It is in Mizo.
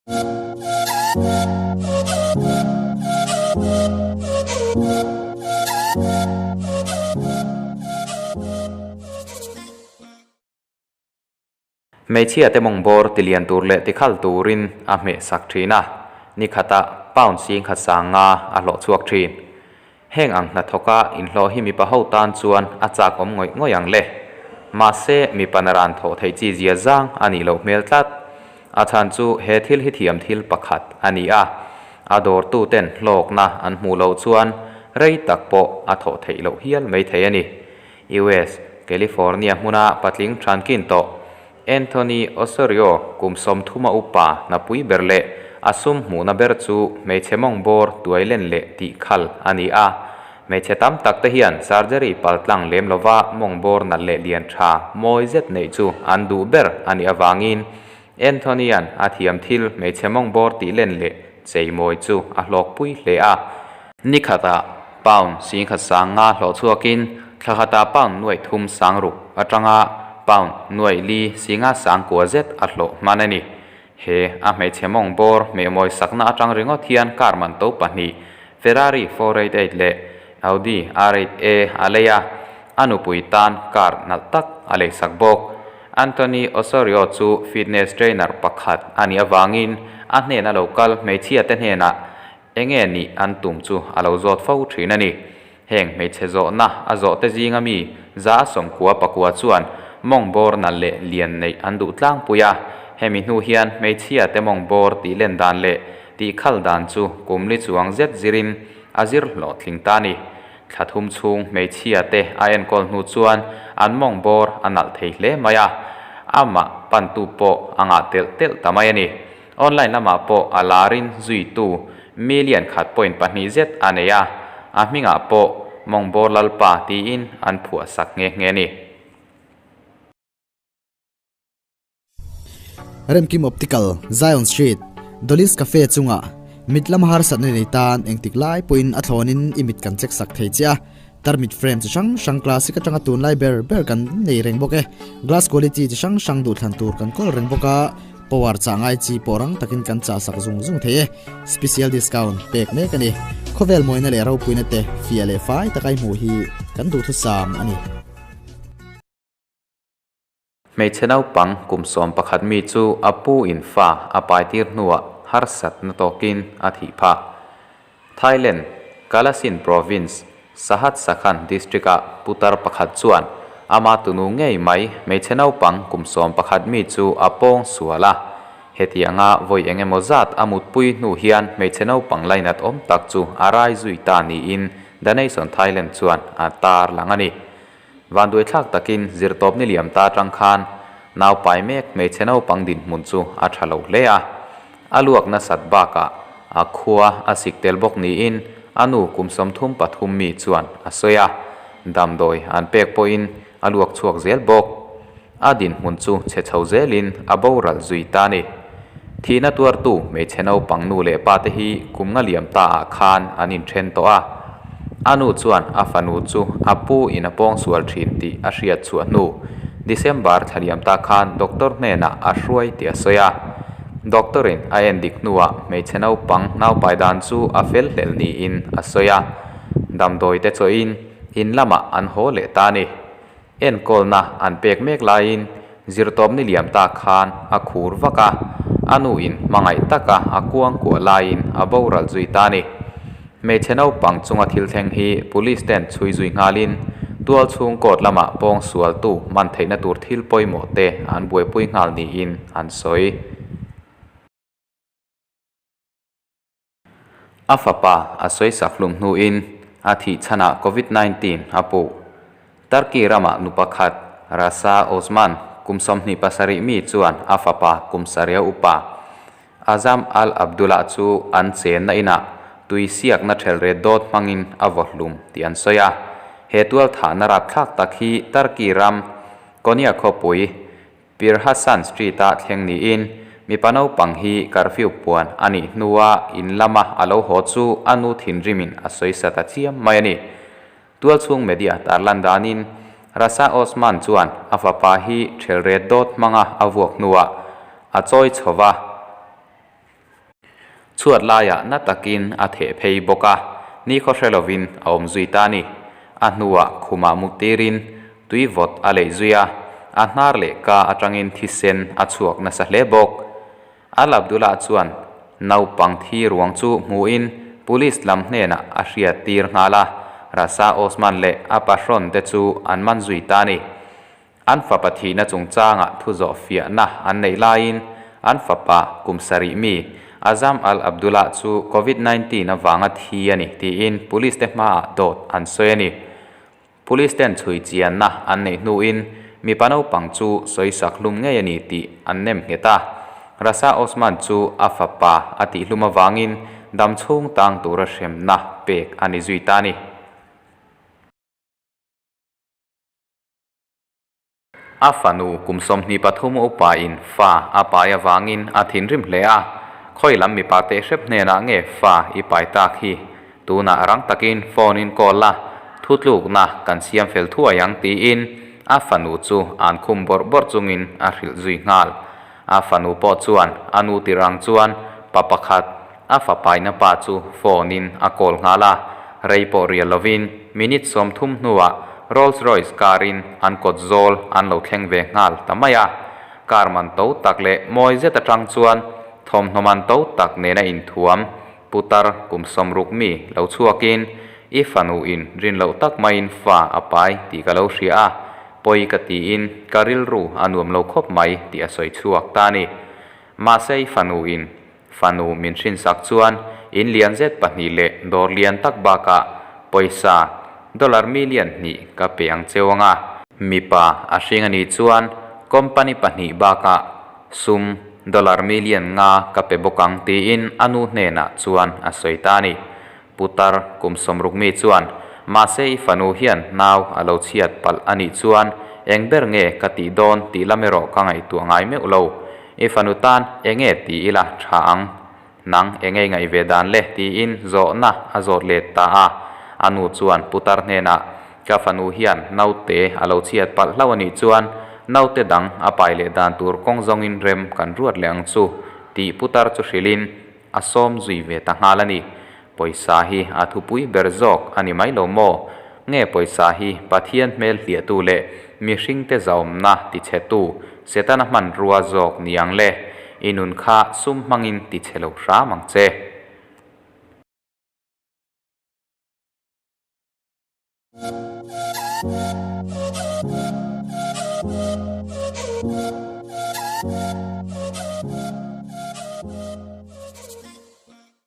Hmeichhia te mawng bawr ti lian tur leh ti khal turin a hmeh sak thin a, ni khatah pound singkhat sanga a hlawh chhuak thin. Heng ang hnathawka inhlawh hi mipa ho tan chuan a chak awm ngawih ngawih ang le. Mahse, mipa naran thawh theih chi zia zang a nih loh hmel tlat. A chhan chu he thil hi thiam thil pakhat a ni a, a dawrtu ten hlawkna an hmuh loh chuan rei tak pawh a thawh theih loh hial mai thei a ni. US, California hmuna patling thankin tawh Anthony Osorio kum 30 a upa hnapui ber leh a sum hmuhna ber chu hmeichhe mawng bawr tuai len leh tih khal a ni a. Hmeichhe tam tak te hian surgery paltlang lem lova mawng bawr nalh leh lian tha mawi zet neih chu an duh ber a nih avangin Anthony-a'n a thiam thil hmeichhe mawng bawr tih len leh chei mawi chu a hlawkpui hle a. Ni khatah pound 10,000 sanga hlawh chhuakin thla khatah pound nuaih thum sang ruk atanga pound nuaih li singa sang kua zet a hlawh hman a ni. He a hmeichhe mawng bawr hmehmawi sakna atang ringawt hian car man to pahnih Ferrari 488 leh Audi R8A a lei a, a nupui tan car nalh tak a leisak bawk. Anthony Osorio chu fitness trainer pakhat a nih avangin a hnena lo kal hmeichhia te hnenah Enge nih an tum chu a lo zawt fo thin a ni. Heng hmeichhe zawhna a zawh te zinga mi 199 chuan mawng bawr nalh leh lian neih an duh tlangpui a. Hemi hnu hian hmeichhia te mawng bawr tih len dan leh tih khal dan chu kum li chuang zet zirin a zir hlawhtling ta a ni. Thla thum chhung hmeichhia te a enkawl hnu chuan an mawng bawr a nalh thei hle mai a, amah pantu pawh a ngah telh telh ta mai a ni. Online lamah pawh a larin zuitu million khat point pahnih zet a nei a, a hmingah pawh Mawngbawr Lalpa tiin an phuah sak nghe nghe a ni. Remkim Optical, Zion Street, Dolly's Cafe chungah mit lama harsatna nei tan engtik lai pawhin a thlawnin i mit kan check sak thei che a, tarmit frame chi hrang hrang classic atanga tunlai ber ber kan nei reng bawk e. Glass quality chi hrang hrang duhthlan tur kan kawl reng bawk a, power chah ngai chi pawh rang takin kan chah sak zung zung thei e. Special discount pek mek a ni. Khawvel mawina leh ropuina te fiah leh fai taka i hmuh hi kan duhthusam a ni. Hmeichhe naupang kum 11 mi chu a pu in fa a pai tir hnuah harsatna tawkin a thih phah. Thailand, Kalasin Province, Sahat Sakhan District-ah putar pakhat chuan ama tunu ngei mai hmeichhe naupang kum 11 mi chu a pawng sual a. Hetianga vawi eng emaw zat a mutpui hnu hian hmeichhe naupang lainat awm tak chu a rai zui ta niin The Nation Thailand chuan a tar lang a ni. Vanduaithlak takin zirtawp ni liam ta atang khan nau pai mek hmeichhe naupang dinhmun chu a tha lo hle a. A luak nasat bakah a khua a sik tel bawk niin a nu kum 33 mi chuan a sawi a. Damdawi an pek pawhin a luak chhuak zel bawk. A dinhmun chu chhe chho zelin a boral zui ta a ni. Thihna tuartu hmeichhe naupang nu leh pa te hi kum nga liam ta ah khan an inthen tawh a. A nu chuan a fanu chu a pu in a pawng sual thin tih a hriat chhuah hnu December thla liam ta khan doctor hnenah a hruai tih a sawi a. Doctor in a en dik hnuah hmeichhe naupang naupai dan chu a fel hlel niin a sawi a. Damdawi te chawhin in lamah an haw leh ta a ni. Enkawlna an pek mek laiin zirtawp ni liam ta khan a khur vak a, a nu in hmangaih taka a kuang kuah laiin a boral zui ta a ni. Hmeichhe naupang chunga thil thleng hi police ten chhui zui nghalin tual chhung court lamah pawng sualtu man theihna tur thil pawimawh te an buaipui nghal niin an sawi. A fapa a sawi sak hlum hnuin a thih chhanah Covid 19 a puh. Turkey ramah nu pakhat Rasa Osman kum 27 mi chuan a fapa kum 7 upa Azam Al Abdullah chu an chenna inah tui siakna thelret dawt hmangin a vaw hlum tih an sawi a. He tual thahna rapthlak tak hi Turkey ram Konya khawpui Pir Hassan Street-a thleng niin mipa naupang hi curfew puan a nih hnua in lama a lo haw chu a nu thinrimin a sawi sa ta chiam mai a ni. Tualchhung media tarlan danin Rasa Osman chuan a fapa hi thelret dawt hmanga a vuak hnuah a chawi chho va. Chhuat laiah na takin a theh phei bawk a, nikhaw hre lovin a awm zui ta a ni. A hnuah khumah mut tirin tui vawt a leih zui a, a hnar leh ka atangin thisen a chhuak nasa hle bawk. Al Abdullah chuan naupang thi ruang chu hmuhin police lam hnenah a hriat tir nghal a, Rasa Osman leh a pahrawn te chu an man zui ta a ni. An fapa thihna chungchangah thu zawh fiahna an neih laiin an fapa kum sarih mi Azam Al Abdullah chu Covid 19 avanga thi a ni tiin police te hmaah dawt an sawi a ni. Police ten chhui chianna an neih hnuin mipa naupang chu sawisak hlum ngei a ni tih an nem nghet a. Rasa Osman chu a fapa a tihhlum avangin dam chhung tang tura hremna pek a ni zui ta a ni. A fanu kum 23 upa in fa a pai avangin a thinrim hle a, khawi lam mipa teh hrep hnenah nge fa i pai tak hi? Tunah rang takin phone in call la, thutlukna kan siam fel thuai ang tiin a fanu chu an khum bawrh bawrh chungin a hrilh zui nghal. A fanu pawh chuan a nu tirh ang chuan pa pakhat a fapaina pa chu phone in a call nghal a, rei pawh rial lovin minute 30 hnuah Rolls Royce car in an kawt zawl an lo thleng ve nghal ta mai a. Car man to tak leh mawi zet atang chuan thawmhnaw man to tak nena inthuam putar kum 60 mi lo chhuakin i fanu in rin loh tak maiin fa a pai tih ka lo hria a, pawi ka tiin ka rilru a nuam lo khawp mai tih a sawi chhuak ta a ni. Mahse i fanu in Fanu min hrinsak chuan in lian zet pahnih leh dawr lian tak bakah pawisa dollar million hnih ka pe ang cheu ang a. Mipa a hring a nih chuan company pahnih bakah sum dollar million nga ka pe bawk ang tiin a nu hnenah chuan a sawi ta a ni. Putar kum 60 mi chuan mahse i fanu hian nau a lo chhiat palh a nih chuan eng ber nge ka tih dawn tih lam erawh ka ngaihtuah ngai meuh lo. I fanu tan eng nge ti ila tha ang? Nang eng nge ngaih ve dan le? tiin zawhna a zawt let ta a. A nu chuan putar hnenah ka fanu hian naute a lo chhiat palh hlauh a nih chuan naute dang a pai leh dan tur kawng zawngin rem kan ruat leh ang chu tih putar chu hrilhin a sawm zui ve ta nghal a ni. Pawisa hi a thupui ber zawk a ni mai lo maw? Nge pawisa hi Pathian hmel hliahtu leh mihringte zaawmna tichhetu Setana hmanrua zawk ni ang le? I nun kha sum hmangin tichhe lo hram ang che.